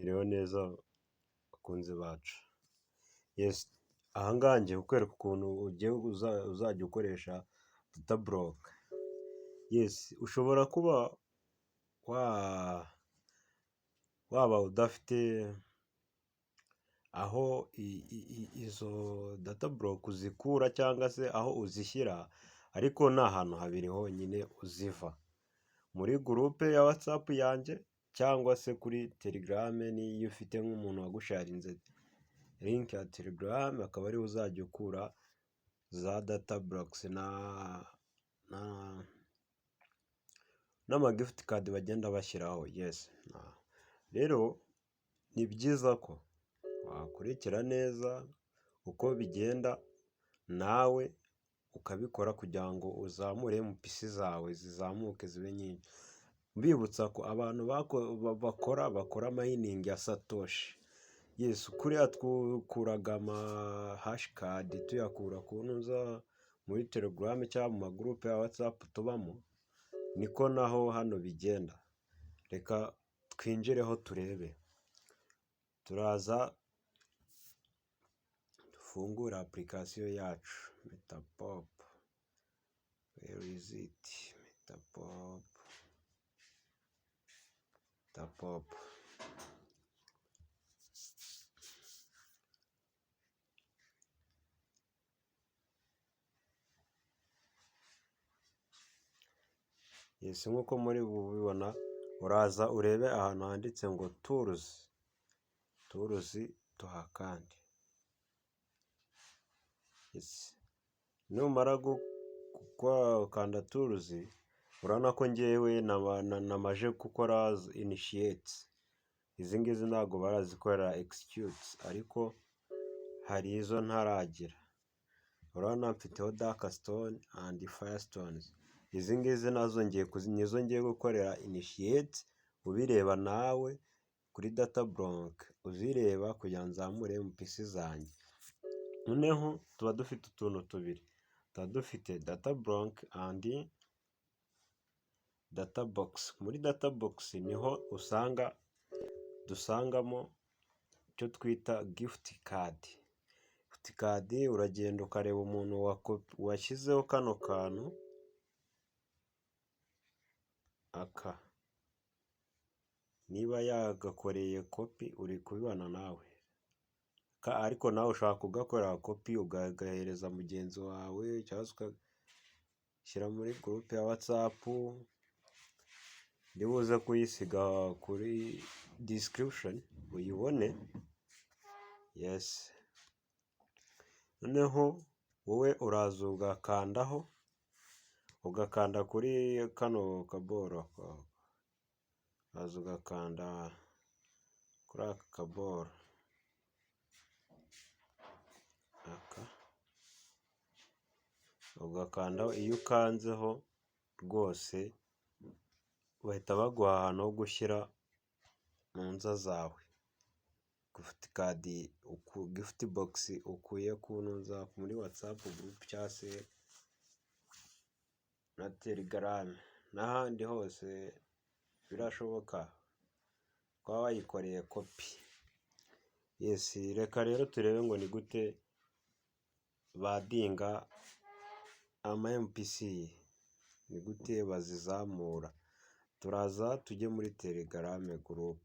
Mwiriwe neza bakunzi bacu, yes aha ngaha ngiye kukwereka ukuntu ugiye uzajya ukoresha data block. Yes, ushobora kuba waba udafite aho izo data block uzikura cyangwa se aho uzishyira, ariko ni ahantu habiri honyine uziva: muri group ya WhatsApp yanjye cyangwa se kuri Telegram, niyo ufite nk'umuntu wagusharinze link ya Telegram, akaba ariho uzajya ukura za data blocks n'ama gift card bagenda bashyiraho. Yes, rero ni byiza ko wakurikira neza uko bigenda, nawe ukabikora kugira ngo uzamure MPC zawe zizamuke zibe nyinshi. Mbibutsa ko abantu bakora mining ya Satoshi, yes, kuriya twakuraga ama hash card tuyakura ku ntuza muri Telegram cyangwa mu ma group ya WhatsApp tubamo, niko naho hano bigenda. Reka twinjireho turebe. Turaza dufungure application yacu Metapop, where is it? Metapop, Metapop. Yes, nk'uko muri bubibona, uraza urebe ahantu handitse ngo tools, tools tuhakande. Yes, numara gukanda tools, urabona ko ngewe namaze gukora initiate. Izi ngizi ntabwo barazikorera execute, ariko hari izo ntaragira. Urabona mfiteho dark stone and fire stones. Izi ngizi nazo nizo ngiye gukorera initiate, ubireba nawe kuri data block uzireba kugira ngo nzamure MPC zanjye. Noneho tuba dufite utuntu tubiri, tuba dufite data block and data box. Muri data box niho usanga dusangamo icyo twita gift card. Gift card, uragenda ukareba umuntu washyizeho kano kantu, aka niba yagakoreye copy, uri kubibona nawe, ariko nawe ushobora kugakorera copy ukagahereza mugenzi wawe cyangwa se ugashyira muri group ya WhatsApp, ndibuze kuyisiga kuri description uyibone. Yes, noneho wowe uraza ugakandaho, ugakanda kuri kano kaboro, uraza ugakanda kuri aka kaboro, aka ugakandaho. Iyo ukanzeho rwose bahita baguha ahantu ho gushyira mu nza zawe gift card, gift box ukuye ku ntuza muri WhatsApp group cyangwa se na Telegram n'ahandi hose birashoboka kuba wayikoreye copy. Yes, reka rero turebe ngo ni gute badinga ama MPC, ni gute bazizamura. Turaza tujye muri Telegram group,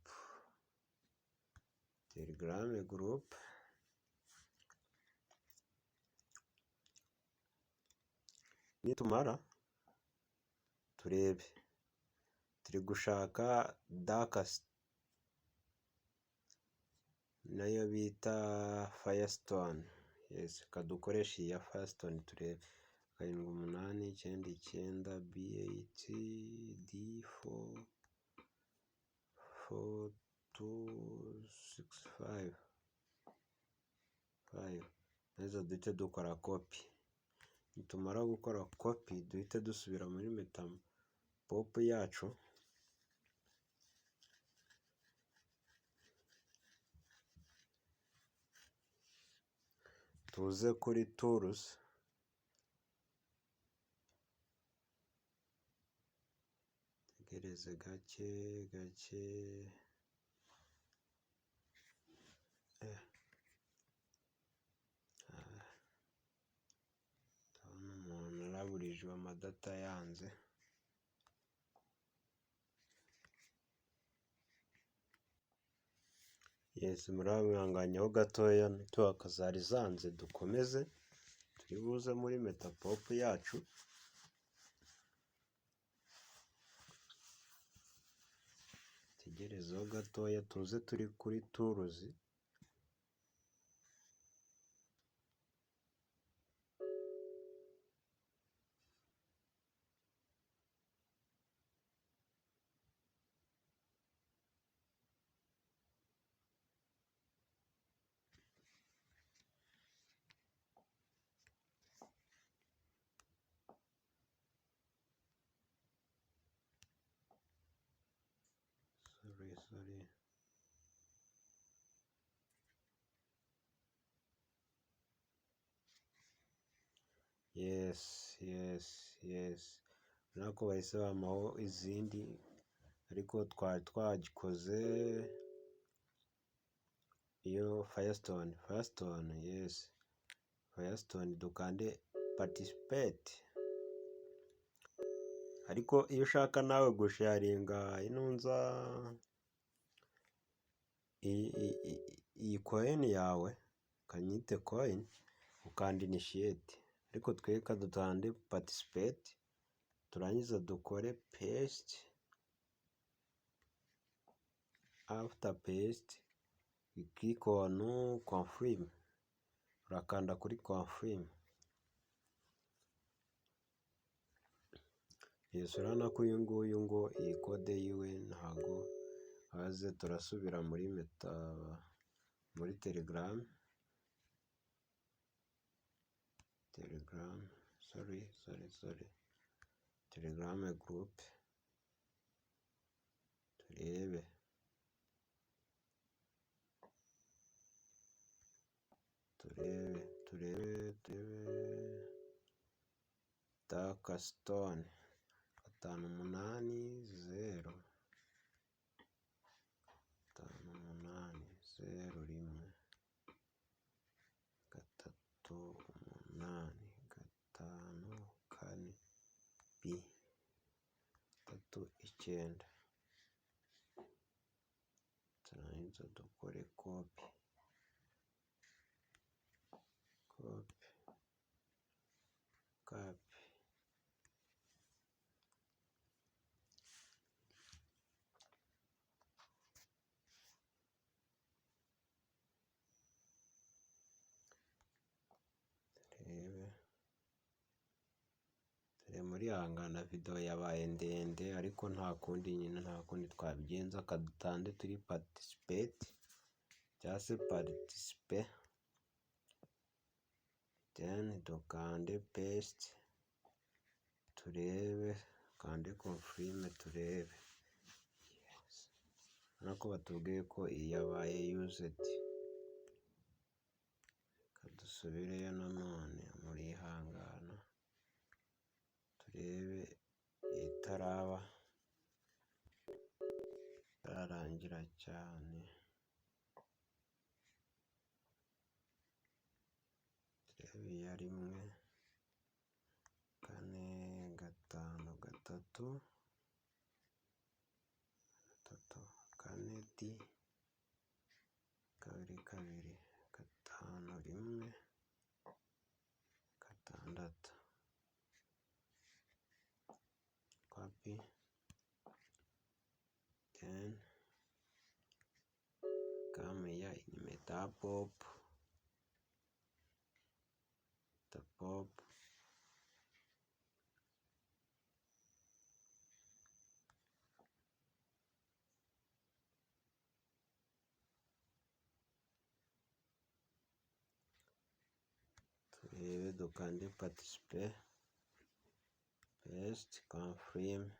Telegram group nitumara turebe, turi gushaka dark nayo bita fire stone. Yes, reka dukoreshe iyi ya fire stone turebe: 7, 8, 9, 9, B eight, D four, four, two, six, five, five, maze duhite dukora copy. Nitumara gukora copy, duhite dusubira muri Metapop yacu. Tuze kuri tools, tegereze gake gake. Tegereje amadata yanze. Yes, murabihanganyeho gatoya, network zari zanze, dukomeze. Turi buze muri Metapop yacu. Tegerezeho gatoya, tuze turi kuri tools. Sorry, sorry. Yes. Urabona ko bahise bampaho izindi, ariko twari twagikoze iyo Firestone, Firestone, yes. Firestone dukande participate. Ariko iyo ushaka nawe gusharinga inunza iyi coin yawe, kanyite coin, ukanda initiate. Ariko twe dukande participate, turangiza dukore paste. After paste, we click on confirm. Urakanda kuri confirm. Yes, urabona ko uyu nguyu ngo iyi code yiwe ntago aze. Turasubira muri Meta, muri Telegram, Telegram, sorry, sorry, sorry, Telegram group, turebe. Turebe, turebe, turebe. Dark Stone 5 8 0 5 8 0 1 3 8 5 4 B 3 9. Turangiza dukore copy, copy, copy. Turebe, dore murihangana video yabaye ndende, ariko nta kundi nyine, nta kundi twabigenza. Kadutande turi participate cyangwa se participe, then dukande paste, turebe, kande confirm, turebe. Urabona ko batubwiye ko iyi yabaye used. Reka dusubireyo nanone, murihangana, turebe itaraba itararangira cyane. Turebe iya 1 4 5 3 3 4 D 2 2 5 1 6. Copy, then come here in Metapop, Metapop. Turebe, dukande participate, paste, confirm.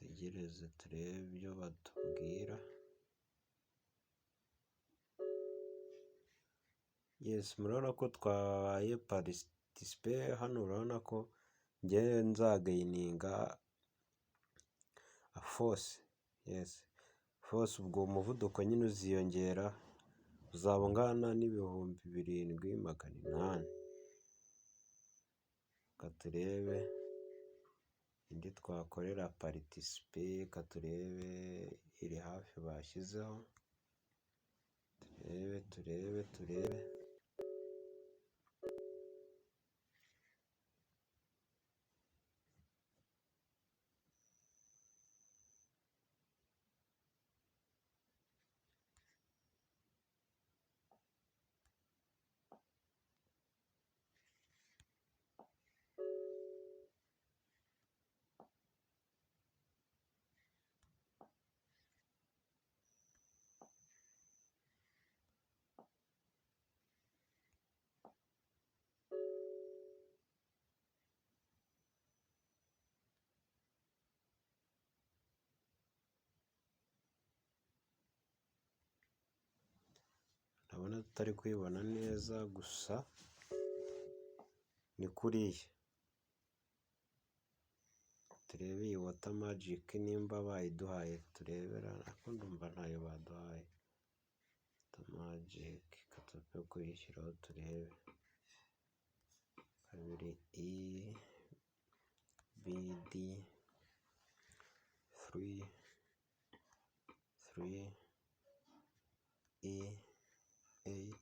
Dutegereze turebe ibyo batubwira. Yes, murabona ko twabaye participate hano, urabona ko Njyewe nzagaininga force, yes, force. Ubwo umuvuduko nyine uziyongera, uzaba ungana n'7800. Reka turebe indi twakorera participate, reka turebe iri hafi bashyizeho, turebe, turebe, turebe. Ndabona tutari kuyibona neza, gusa ni kuriya. Turebe iyi Water Magic nimba bayiduhaye, turebera, ariko ndumva ntayo baduhaye. Water Magic, reka tupfe kuyishyiraho turebe. 2 E B D 3 3 E 8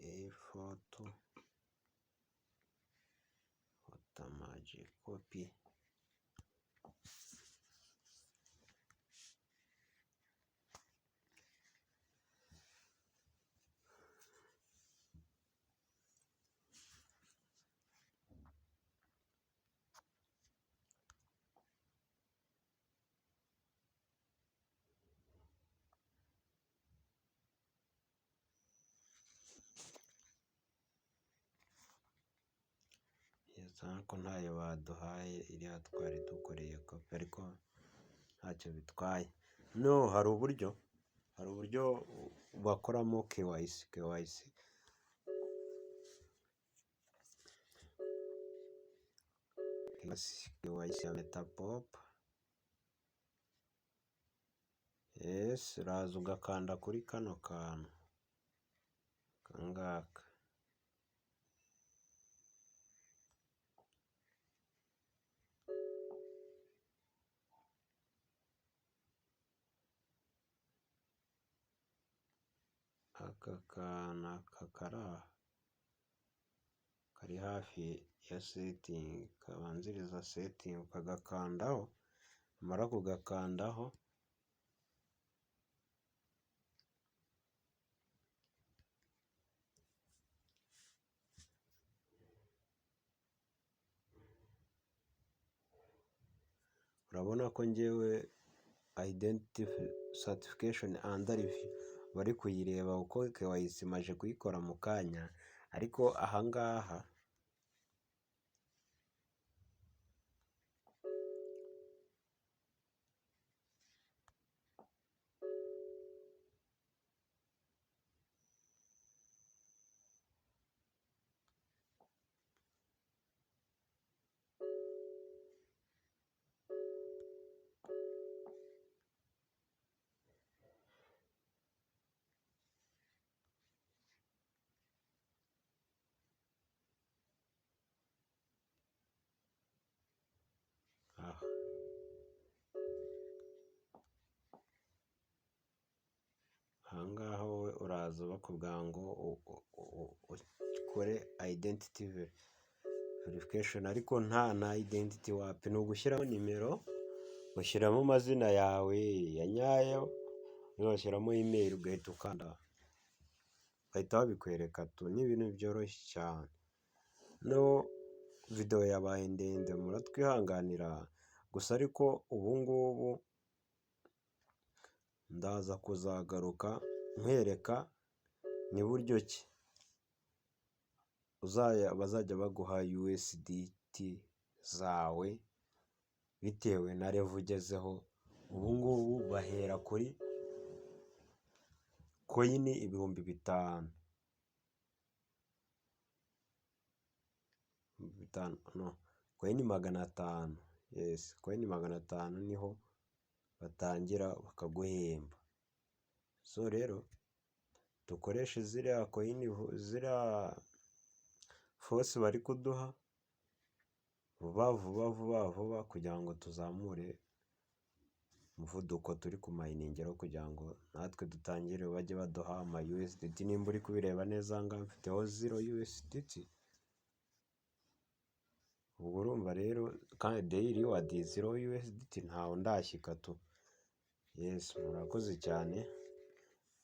A 4 2. Water Magic, copy. Urabona ko ntayo baduhaye, iriya twari dukoreye copy, ariko ntacyo bitwaye. No hari uburyo bakoramo KYC, KYC. KYC ya Metapop. Yes, uraza ugakanda kuri kano kantu, aka ngaka. Aka kantu, aka kari aha, kari hafi ya setting, kabanziriza setting, ukagakandaho, wamara kugakandaho. Urabona ko njyewe identity certification under review, bari kuyireba kuko KYC maje kuyikora mu kanya, ariko aha ngaha aha ngaha wowe uraza bakubwira ngo ukore identity verification, ariko nta na identity wapi, ni ugushyiramo nimero, ushyiramo amazina yawe ya nyayo, ugashyiramo email, ugahita ukanda, bahita babikwereka tu, ni ibintu byoroshye cyane. No video yabaye ndende, muratwihanganira gusa, ariko ubu ngubu ndaza kuzagaruka nkwereka ni buryo ki bazajya baguha USDT zawe bitewe na level ugezeho. Ubu ngubu bahera kuri coin 5000. bitanu, no, coin 500. Yes, coin 500 niho batangira bakaguhemba. So rero dukoreshe ziriya coin, ziriya Force bari kuduha vuba vuba vuba vuba, kugira ngo tuzamure umuvuduko turi kumayiningiraho, kugira ngo natwe dutangire bajye baduha ama USDT. Nimba uri kubireba neza, aha ngaha mfiteho 0 USDT. Ubwo urumva rero kandi daily reward 0 USDT, ntawe ndashyika tu. Yes, murakoze cyane,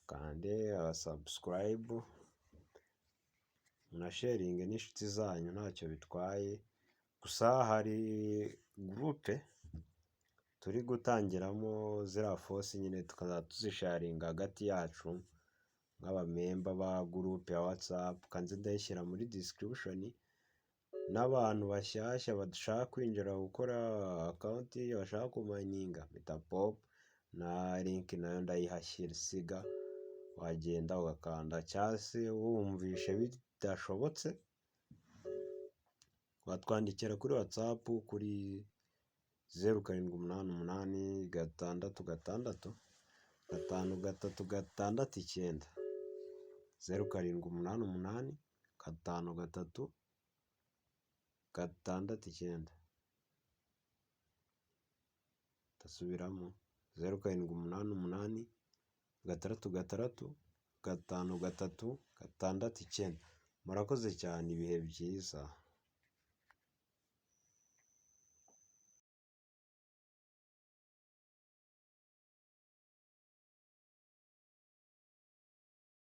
kande subscribe, munasharinge n'inshuti zanyu, ntacyo bitwaye. Gusa hari group turi gutangiramo ziriya Force nyine, tukazajya tuzisharinga hagati yacu nk'abamember ba group ya WhatsApp, kanze ndayishyira muri description. N'abantu bashyashya bashaka kwinjira gukora account, bashaka kumayininga Metapop, na link nayo ndayihasiga, wagenda ugakanda, cyangwa se wumvishe bidashobotse watwandikira kuri WhatsApp kuri 0788665369, 07885369. Ndasubiramo: 0788665369. Murakoze cyane, ibihe byiza.